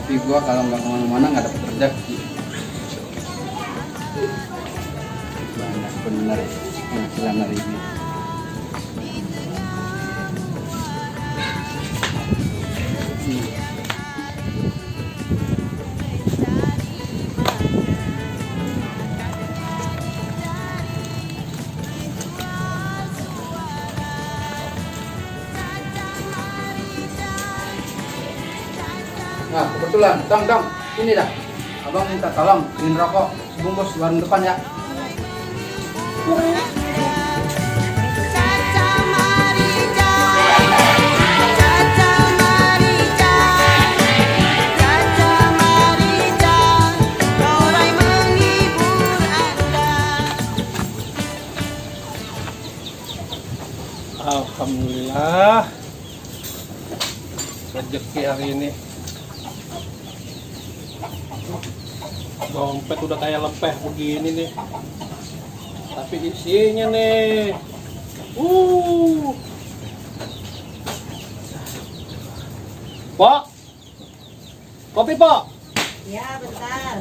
Tapi gua kalau nggak kemana-mana nggak dapet rezeki. Banyak bener penghasilan hari ini. Nah, kebetulan, dong, ini dah. Abang minta tolong beliin rokok sebungkus warung depan ya. Alhamdulillah rezeki hari ini. Dompet udah kayak lepeh begini nih, tapi isinya nih Pok, kopi Pok. Ya, bentar.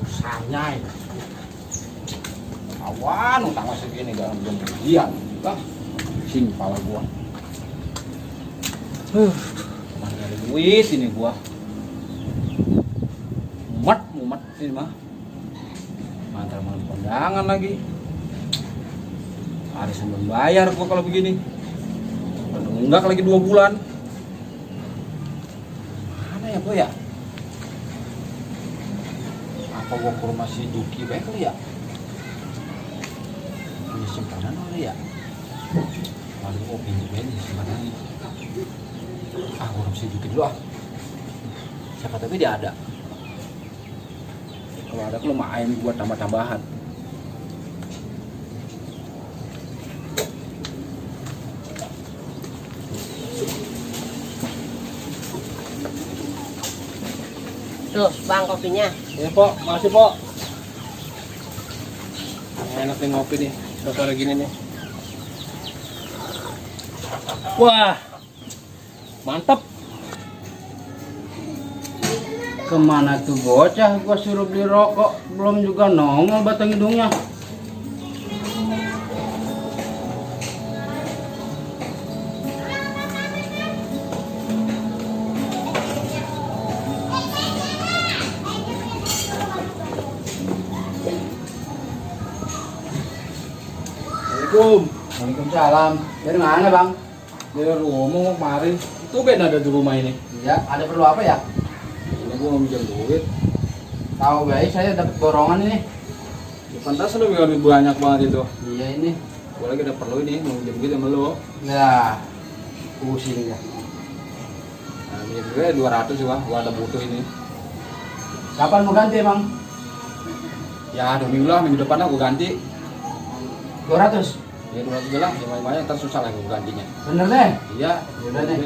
Sanyai. Awan utang masih gini gak belum gajian. Bang, sing pala gua. Mana ada duit ini gua. Mumet ini mah. Mantar malam kondangan lagi. Harus belum bayar gua kalau begini. Enggak lagi 2 bulan. Mana ya gua ya? Apa gua ke rumah si Duki baik kali ya? Punya simpanan kali ya? Waduh, oh pinjam ini simpanan ini. Gua harus si Duki dulu ah. Siapa tahu dia ada. Kalau ada kalau main buat tambah-tambahan. Tuh, Bang, kopinya. Ya Pok, makasih Pok. Enak nih ngopi nih, sore gini nih. Wah, mantap. Kemana tuh bocah? Gua suruh beli rokok, belum juga nongol batang hidungnya. Assalamualaikum. Waalaikumsalam. Dari mana bang? Dari rumah mau kemarin. Itu Ben ada di rumah ini. Iya, ada perlu apa ya? Ini gua mau minjem duit. Tahu guys, saya dapat borongan ini. Ya, pantas lu lebih banyak banget itu. Iya ini. Gua lagi ada perlu ini, mau minjem duit sama lu. Nah, pusing ya. Nah, minjem gue 200 juga, gua ada butuh ini. Kapan mau ganti bang? Ya, 2 minggu lah, minggu depan lah gua ganti. 200. Ya 200 lah, ya banyak ntar susah lagi gua gantinya. Bener deh. Iya, Yaudah deh.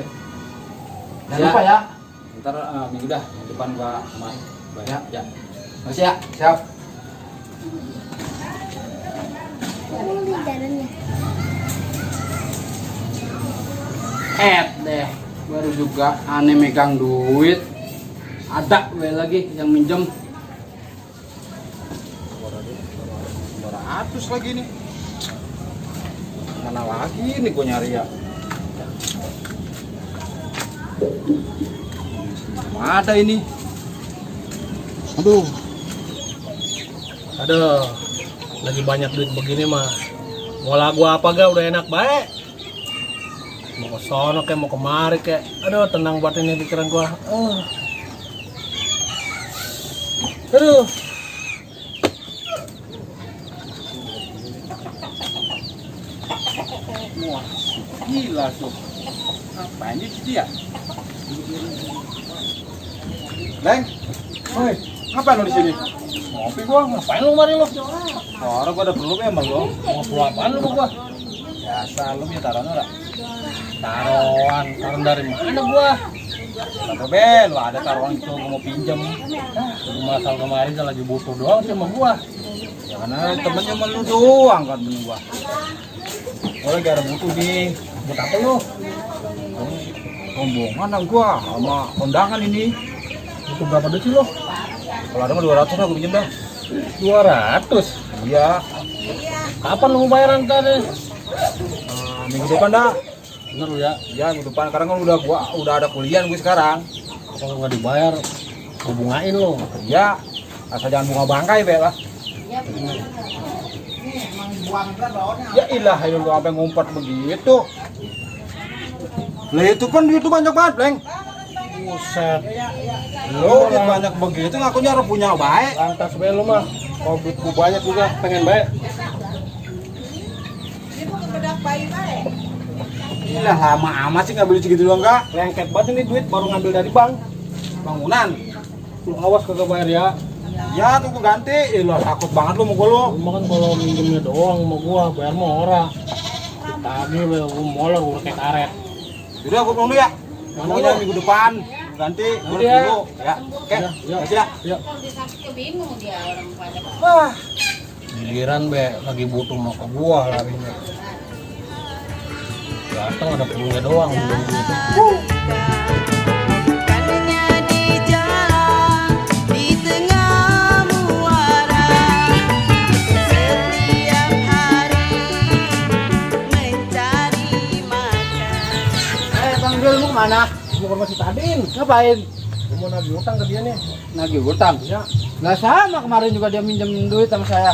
Jangan Ya. lupa ya. Ntar minggu dah, minggu depan gua bayar. Ya. Masih ya. Siap. Deh, baru juga aneh megang duit. Ada gue lagi yang minjem. 200 lagi nih. Mana lagi nih gua nyari ya? Mana ada ini? Aduh. Aduh, lagi banyak duit begini mah. Mau lagu apa gak udah enak baik. Mau ke sono kayak mau kemari kayak. Aduh, tenang buat ini pikiran gua. Aduh. Wah, gila tuh. Apaan sih dia? Leng, woi, ngapain lo di sini? Ngopi gua, ngapain lu mari lu? Orang gua ada perlu ya sama lo. Mau perlu apaan lu sama gua? Biasa lu punya taruhan enggak? Taruhan dari mana gua? Kata Ben, lo ada taruhan itu gua mau pinjam. Lu masal kemarin kan lagi butuh doang sih sama gua. Ya karena temennya sama lu doang kan temen gua. Gua lagi ada butuh nih. Buat apa lu? Mau rombongan lah gua sama kondangan ini. Itu berapa duit sih lo? Kalau ada mah 200 lah gua pinjem dah. 200? Iya. Kapan lu mau bayaran tadi? Minggu depan dah. Bener lu ya? Ya minggu depan, karena kan udah ada kuliah gue sekarang. Kalau nggak dibayar, gua bungain lo. Ya, asal jangan bunga bangkai be lah. Ya ilah, ayo lu sampai ngumpet begitu. Lah itu kan duit banyak banget, Bleng. Buset. Lo duit banyak begitu ngakunya harus punya baik. Lantas be lu mah. Kalau duitku banyak juga pengen baik. Ilah lama amat sih nggak beli segitu doang enggak? Lengket banget ini duit baru ngambil dari bank. Bangunan. Lu awas kagak bayar ya. Ya tunggu ganti. Ilah takut banget lu mau gue lu. Cuma kan kalau minjemnya doang sama gua, bayar mah ora. Tadi lu molor udah kayak karet. Udah gue pulang dulu ya. Mana Pokoknya lu? minggu depan ganti gue Nanti ya. dulu ya. Oke. Ya, Kasih ya. Ya. Bingung dia orang pada. Wah. Giliran be lagi butuh mau ke gua larinya. Datang ada perlunya doang minjem duit. Bukannya di jalan di tengah muara setiap hari mencari makan. Bang Bil lu mana? Gua ke rumah si Tadin. Ngapain? Gua mau nagih utang ke dia nih. Nagih utang. Ya, Nggak sama, kemarin juga dia minjem duit sama saya.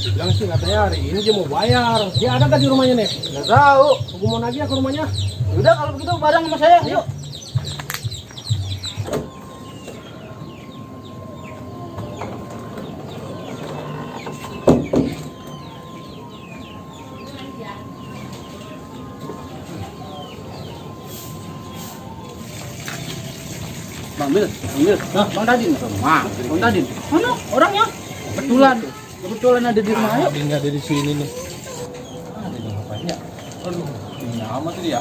bilang sih katanya hari ini dia mau bayar. Dia ada nggak di rumahnya nih? Nggak tahu. Gua mau nagih ke rumahnya. Udah kalau begitu bareng sama saya. Yuk. Bang Bil, Bang Dadin. Bang Dadin. Mana orangnya? Kebetulan ada di rumah. Ayo. Tadin nggak ada di sini nih. Ada di ngapain ya? Aduh, ini amat tuh dia.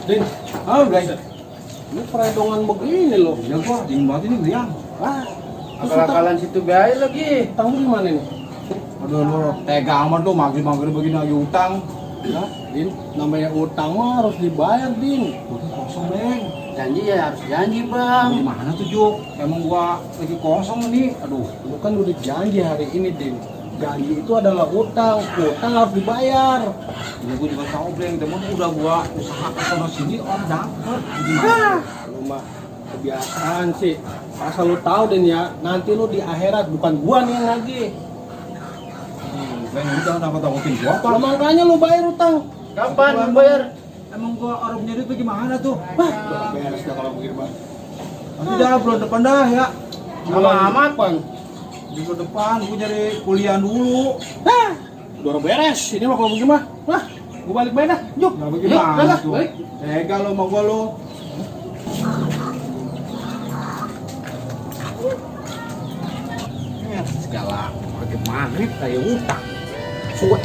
Din, Oh, guys. ini peredongan begini loh. Ya gua dingin banget ini Brian. Ah, Akal-akalan situ biaya lagi. utang lu gimana nih? Aduh lu tega amat lu maghrib-maghrib begini lagi utang. Ya, Din, namanya utang mah harus dibayar, Din. Udah kosong, Bang. Janji ya harus janji bang. Gimana tuh, Juk? Emang gua lagi kosong nih. Aduh. Lu kan udah janji hari ini, Din. Janji itu adalah utang harus dibayar. Ya gua juga tahu, Bang. Temen udah gua usaha ke sana sini orang dapet. Gimana? Lu mah kebiasaan sih. Asal lu tahu, Din ya, nanti lu di akhirat bukan gua nih yang nagih. Bang, udah nakut-nakutin gua apa? Lah makanya lu bayar utang. Kapan bayar? Emang gua harus nyari duit gimana tuh? Wah, beres dah kalau begini, Bang. Nanti dah bulan depan dah ya. Amat, Bang. Di bulan depan gua nyari kuliah dulu. Hah, udah beres. Ini mah kalau begini mah. Wah, gua balik main dah. Yuk. Nah, bagaimana dah, tuh? balik. Tega lo sama gua lo. Segala pagi maghrib kayak utang. Suwe.